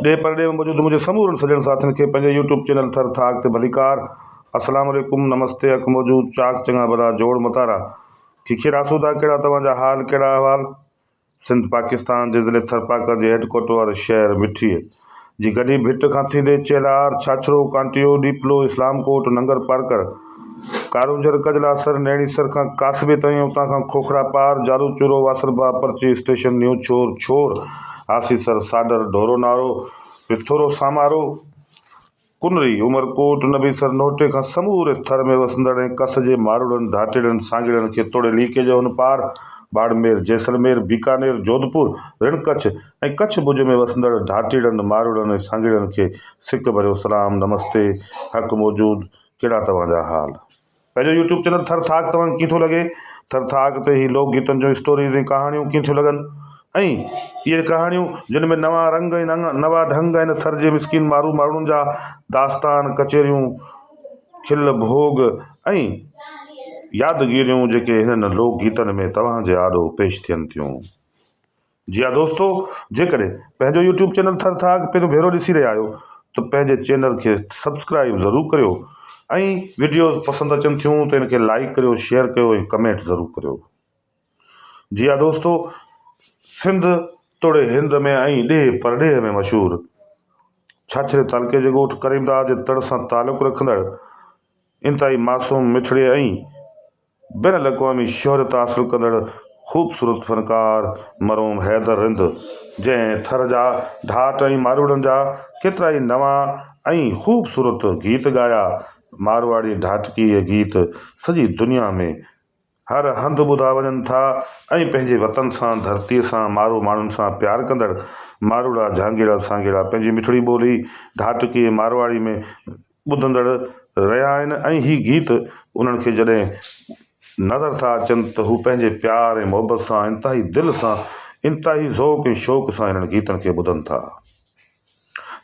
ڏيهه پرڏيهه ۾ موجود منهنجي سمورن سڄڻ ساٿين کي پنهنجي يوٽيوب چينل ٿر ٿاڪ تي ڀليڪار. السلام عليڪم نمستي حق موجود چاڪ چڱا ڀلا جوڙ متارا ککير آسودا ڪهڙا توهان جا حال ڪهڙا احوال سنڌ پاڪستان جي ضلعي ٿرپاڪر جي هيڊ ڪوارٽر واري شهر مٺيء جي گڍي ڀٽ کان ٿيندي چيلهار، ڇاڇرو، ڪانٽيو، ڏيپلو، اسلام ڪوٽ، ننگر پارڪر، ڪارونجهر، ڪجلاسر، نيڻيسر کان ڪاسبي تائين اتان کان کوکرا پار، جالو چورو، واسربا، پرچي اسٽيشن، نيو ڇور، ڇور، آسيسر، ساڏر، ڍورو نارو، پٿورو سامارو، ڪنري، عمرڪوٽ، نبيسر، نوهٽي کان سموري ٿر ۾ وسندڙ ۽ ڪس جي ماروئڙن، ڍاٽيڙن، سانگيڙن کي توڙي ليڪي جي هن پار، باڙمير، جيسلمير، بيڪانير، جوڌپور، رڻ ڪڇ ۽ ڪڇ ڀڄ ۾ وسندڙ ڍاٽيڙن، ماروئڙن ۽ سانگيڙن کي سڪ ڀريو سلام، نمستي، حق موجود، ڪهڙا توهان جا حال. پنهنجو يوٽيوب چينل ٿر ٿاڪ توهان کي ڪيئن ٿو لڳي؟ ٿر ٿاڪ تي هي لوڪ گيتن جون اسٽوريز ۽ ڪهاڻيون ڪيئن ٿيون لڳن؟ ۽ اهي ڪهاڻيون جن ۾ نوان رنگ ۽ نوان ڍنگ آهن ٿر جي مسڪين مارو ماڻهن جا داستان، ڪچهريون، کل ڀوڳ ۽ يادگيريون جيڪي هنن لوڪ گيتن ۾ توهان جي آڏو پيش ٿين ٿيون. جي ها دوستو جيڪڏهن پنهنجو يوٽيوب چينل ٿر ٿاڪ پهريون ڀيرو ڏسي رهيا آهيو ته پنهنجي چينل کي سبسڪرائيب ضرور ڪريو ۽ وڊيوز پسند اچن ٿيون ته ان کي لائيڪ ڪريو شيئر ڪيو ۽ ڪمينٽ ضرور ڪريو جي ها دوستو سنڌ توڙي هند ۾ ۽ ڏيهه پرڏيهه ۾ مشهور ڇاڇري تعلقي جي ڳوٺ ڪريمداد جي تڙ سان تعلق رکندڙ انتهائي معصوم مٺڙي ۽ بين الاقوامي شهرت حاصل ڪندڙ خوبصورت فنڪار مرحوم حيدر رند جنهن ٿر جا ڍاٽ ۽ ماروئڙن جا ڪيترائي نوان ۽ خوبصورت گيت ڳايا. مارواڙي ڍاٽڪي گيت سڄي دنيا ۾ هر هنڌ ٻڌا وڃن ٿا ۽ پنهنجي وطن سان ڌرتي سان مارو ماڻهن سان پيار ڪندڙ ماروئڙا جهانگيئڙا سانگيئڙا پنهنجي مٺڙي ٻولي ڍاٽڪي ۽ مارواڙي ۾ ٻڌندڙ رهيا آهن ۽ هي گيت انهن کي جڏهن نظر ٿا اچن ته هو پنهنجي پيار ۽ محبت سان انتهائي دل سان انتهائي ذوق ۽ شوق سان هنن گيتن کي ٻڌن ٿا.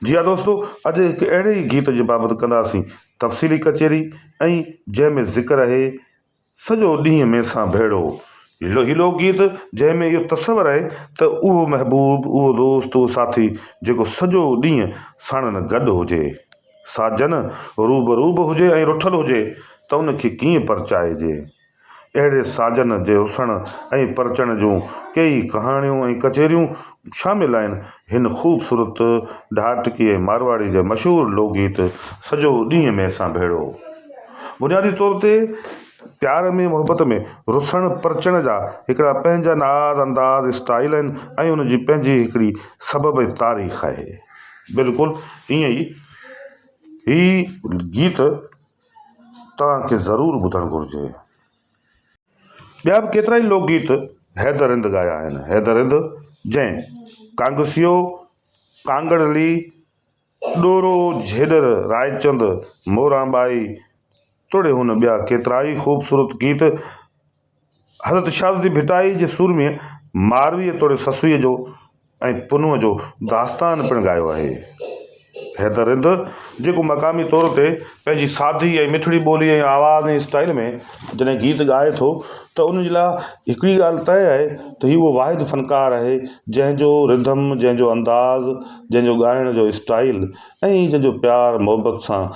جي ها دوستو اڄ هڪ اهڙي ئي گيت جي بابت ڪنداسين تفصيلي ڪچهري ۽ جنهن ۾ ذڪر آهي سڄو ڏينهن مين سان ڀيڙو. هي لوڪ گيت جنهن ۾ اهو تصور آهي ته اهو محبوب، اهو دوست، اهو ساٿي جيڪو سڄو ڏينهن ساڻن گڏ هجي، ساجن روبرو به هجي ۽ رٺل هجي ته ان کي ڪيئن پرچائجي. اهڙي ساجن جي رسڻ ۽ پرچڻ جون ڪيئي ڪهاڻيون ۽ ڪچهريون شامل آهن هن خوبصورت ڍاٽڪي ۽ مارواڙي جي مشهور لوڪ گيت سڄو ڏينهن مين سان ڀيڙو. بنيادي طور تي پيار ۾ محبت ۾ رسڻ پرچڻ جا هڪڙا پنهنجا ناز انداز اسٽائيل آهن ۽ ان جي پنهنجي هڪڙي سبب ۽ تاريخ آهي. بلڪل ائين ئي هي گيت توهان کي ضرور ٻڌڻ گهرجي. ٻيا به ڪيترائي لوڪ گيت حيدر رند ڳايا آهن. حيدر رند جنهن ڪانگسيو، ڪانگڙلي، ڏورو جهيڏر رائچند، موران ٻائي توڙي هن ٻيا ڪيترائي خوبصورت گيت حضرت شاهه الدين ڀٽائي جي سورميء مارويء توڙي سسئيء جو ۽ پنهونء جو داستان پڻ ڳايو آهي. حيدر رند جيڪو مقامي طور تي پنهنجي سادي ۽ مٺڙي ٻولي ۽ آواز ۽ اسٽائيل ۾ جڏهن گيت ڳائي ٿو ته ان جي لاء هڪڙي ڳالهه طئي آهي ته هي اهو واحد فنڪار آهي جنهن جو رڌم جنهن جو انداز جنهن جو ڳائڻ جو اسٽائيل ۽ جنهن جو پيار محبت سان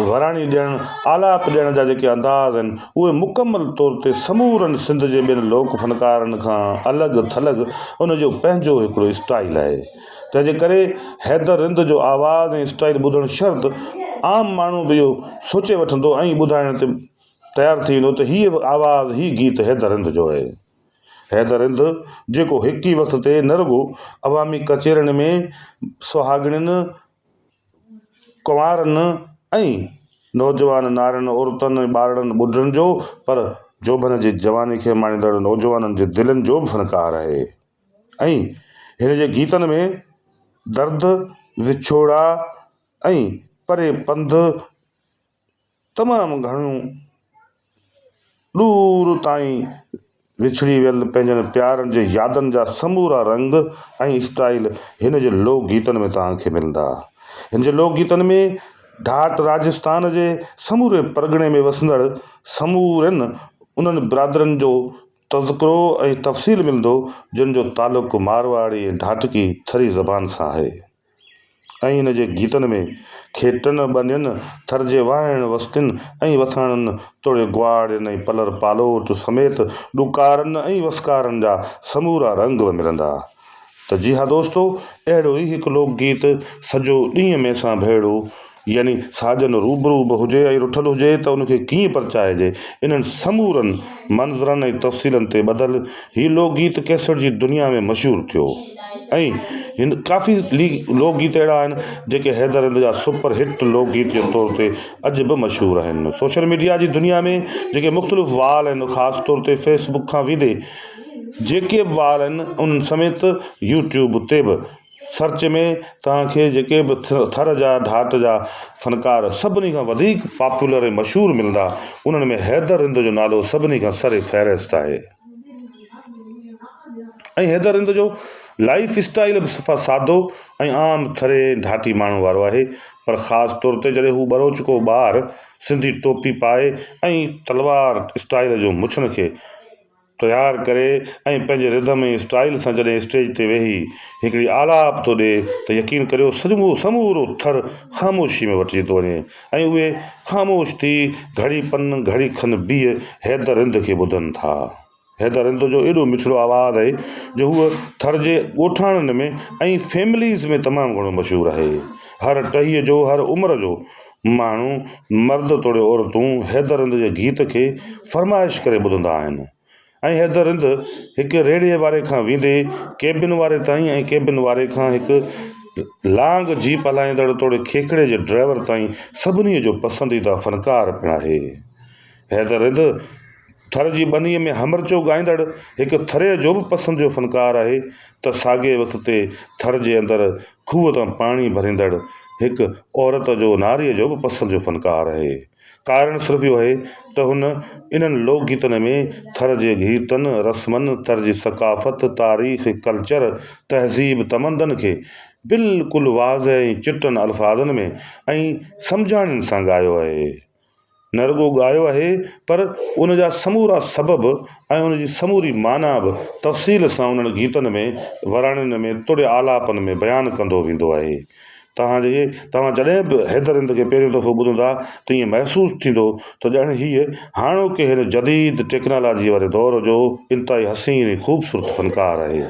وراڻي ڏيڻ آلاپ ڏيڻ جا جيڪي انداز آهن اهي مڪمل طور تي سمورن سنڌ جي ٻين لوڪ فنڪارن کان الڳ ٿلڳ ان جو پنهنجو هڪڙو اسٽائيل آهي تنهن جي ڪري حيدر رند جو آواز ۽ اسٽائيل ٻڌڻ شرط عام ماڻهو به اهو سوچي وٺندو ۽ ٻڌائڻ تي تيار ٿي ويندو ته هيء آواز هي گيت حيدر رند جو آهي. حيدر رند جيڪو هڪ ئي وقت تي نه رڳو عوامي ڪچهرين ۾ سهاڳڻين، ڪنوارن ۽ نوجوان نارين، عورتن ۽ ٻارڙن ٻڍڙن جو پر جوڀن جي جواني کي ماڻيندڙ نوجوانن جي دلين جو به فنڪار آهي ۽ هن جي گيتن ۾ درد، وڇوڙا ۽ پري پنڌ تمام گهڻيون ڏور تائين وڇڙي ويل پنهنجن پيارن جي يادن جا سمورا رنگ ۽ اسٽائيل هن جي لوڪ گيتن ۾ توهان کي ملندا. هن جي لوڪ گيتن ۾ ڍاٽ راجسٿان جي سموري پرڳڻي ۾ وسندڙ سمورن انهن برادرين جو تذڪرو ۽ تفصيل ملندو جن جو تعلق مارواڙي ۽ ڍاٽڪي ٿري زبان سان آهي. ۽ ان جي گيتن ۾ کيٽن، ٻنين، ٿر جي واهڻ وستين ۽ وٿاڻن توڙي گواڙين ۽ پلر پالوٽ سميت ڏڪارن ۽ وسڪارن جا سمورا رنگ به ملندا. ته جي ها دوستو اهڙو ئي هڪ لوڪ گيت سڄو ڏينهن مين سان ڀيڙو يعني ساجن روبرو به هجي ۽ رٺل هجي ته ان کي ڪيئن پرچائجي انهن سمورن منظرن ۽ تفصيلن تي ٻڌل هي لوڪ گيت ڪيسٽ جي دنيا ۾ مشهور ٿيو ۽ هن ڪافي لوڪ گيت اهڙا آهن جيڪي حيدر رند جا سپر هٽ لوڪ گيت جي طور تي اڄ به مشهور آهن سوشل ميڊيا جي دنيا ۾ جيڪي مختلف وال آهن خاص طور تي فيس بڪ کان ويندي جيڪي به وار آهن انهن سميت يوٽيوب تي به سرچ ۾ توهان کي جيڪي به ٿر جا ڍاٽ جا فنڪار سڀني کان وڌيڪ پاپولر ۽ مشهور ملندا انهن ۾ حيدر رند جو نالو سڀني کان سر فهرست آهي ۽ حيدر رند جو لائف اسٽائل به صفا سادو ۽ عام ٿري ڍاٽي ماڻهو وارو آهي پر خاص طور تي جڏهن هو ٻروچڪو ٻار سنڌي ٽوپي پائي ۽ تلوار اسٽائل جو مڇن کي تيار ڪري ۽ پنهنجي ردم ۽ اسٽائيل سان جڏهن اسٽيج تي ويهي هڪڙي آلاپ ٿو ڏئي ته يقين ڪريو سڄو سمورو ٿر خاموشي ۾ وٺجي ٿو وڃي ۽ اهي خاموش ٿي گهڙي پن گهڙي کن بيهه حيدر رند کي ٻڌن ٿا. حيدر رند جو ايڏو مٺڙو آواز آهي جو هو ٿر جي ڳوٺاڻن ۾ ۽ فيمليز ۾ تمام گهڻو مشهور آهي. هر ٽهيء جو هر عمر جو ماڻهو مرد توڙي عورتون حيدر رند جي گيت کي فرمائش ڪري ٻڌندا آهن ۽ حيدر رند هڪ ريڙهي واري کان ويندي ڪيبن واري تائين ۽ ڪيبن واري کان هڪ لانگ جيپ هلائيندڙ توڙي کيکڙي جي ڊرائيور تائين سڀني جو پسنديده فنڪار پڻ آهي. حيدر رند ٿر جي ٻنيء ۾ همرچو ڳائيندڙ هڪ ٿريء جو به پسند جو فنڪار آهي ته ساڳئي وقت تي ٿر جي اندر کوهه تان پاڻي ڀريندڙ هڪ عورت جو ناريء جو به پسند جو فنڪار آهي. ڪارڻ صرف اهو آهي ته هن انهن لوڪ گيتن ۾ ٿر جي گيتن، رسمن، ٿر جي ثقافت، تاريخ، ڪلچر، تهذيب، تمدن کي بلڪل واضح ۽ چٽن الفاظن ۾ ۽ سمجهاڻين سان ڳايو آهي. نه رڳو ڳايو آهي پر ان جا سمورا سبب ۽ ان جي سموري معنيٰ به تفصيل سان انهن گيتن ۾ وراڻين ۾ توڙي آلاپن ۾ بيان ڪندو ويندو آهي. توهان جي توهان جڏهن به حيدر هند کي پهريون دفعو ٻڌندا ته ائين محسوس ٿيندو ته ڄڻ هيء هاڻوڪي هن جديد ٽيڪنالاجيء واري دور جو انتهائي حسين ۽ خوبصورت فنڪار آهي.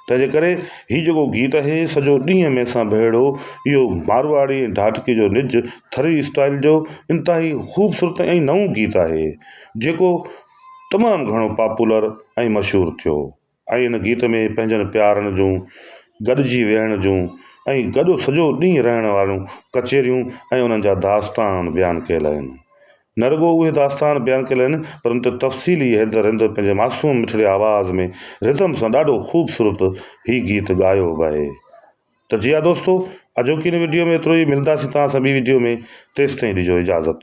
تنهن جي ڪري هي جيڪو گيت آهي سڄو ڏينهن مين سان ڀيڙو اهو مارواڙي ۽ ڍاٽڪي جو نج ٿري اسٽائل جو انتهائي خوبصورت ۽ نئون گيت آهي جيڪو تمام گهڻو پاپولر ۽ مشهور ٿيو ۽ ان گيت ۾ پنهنجن پيارن جون گڏجي ويهڻ جون ۽ گڏ سڄو ڏينهن رهڻ واريون ڪچهريون ۽ انهن جا داستان بيان ڪيل آهن. نه رڳو اهي داستان بيان ڪيل آهن پر ان تي تفصيلي حيدر رند پنهنجي معصوم مٺڙي آواز ۾ رڌم سان ڏاڍو خوبصورت هي گيت ڳايو به آهي ته جي ها دوستو اڄوڪي هن وڊيو ۾ ايترو ئي ملنداسين توهان سان ٻي وڊيو ۾ تيستائين ڏجو اجازت.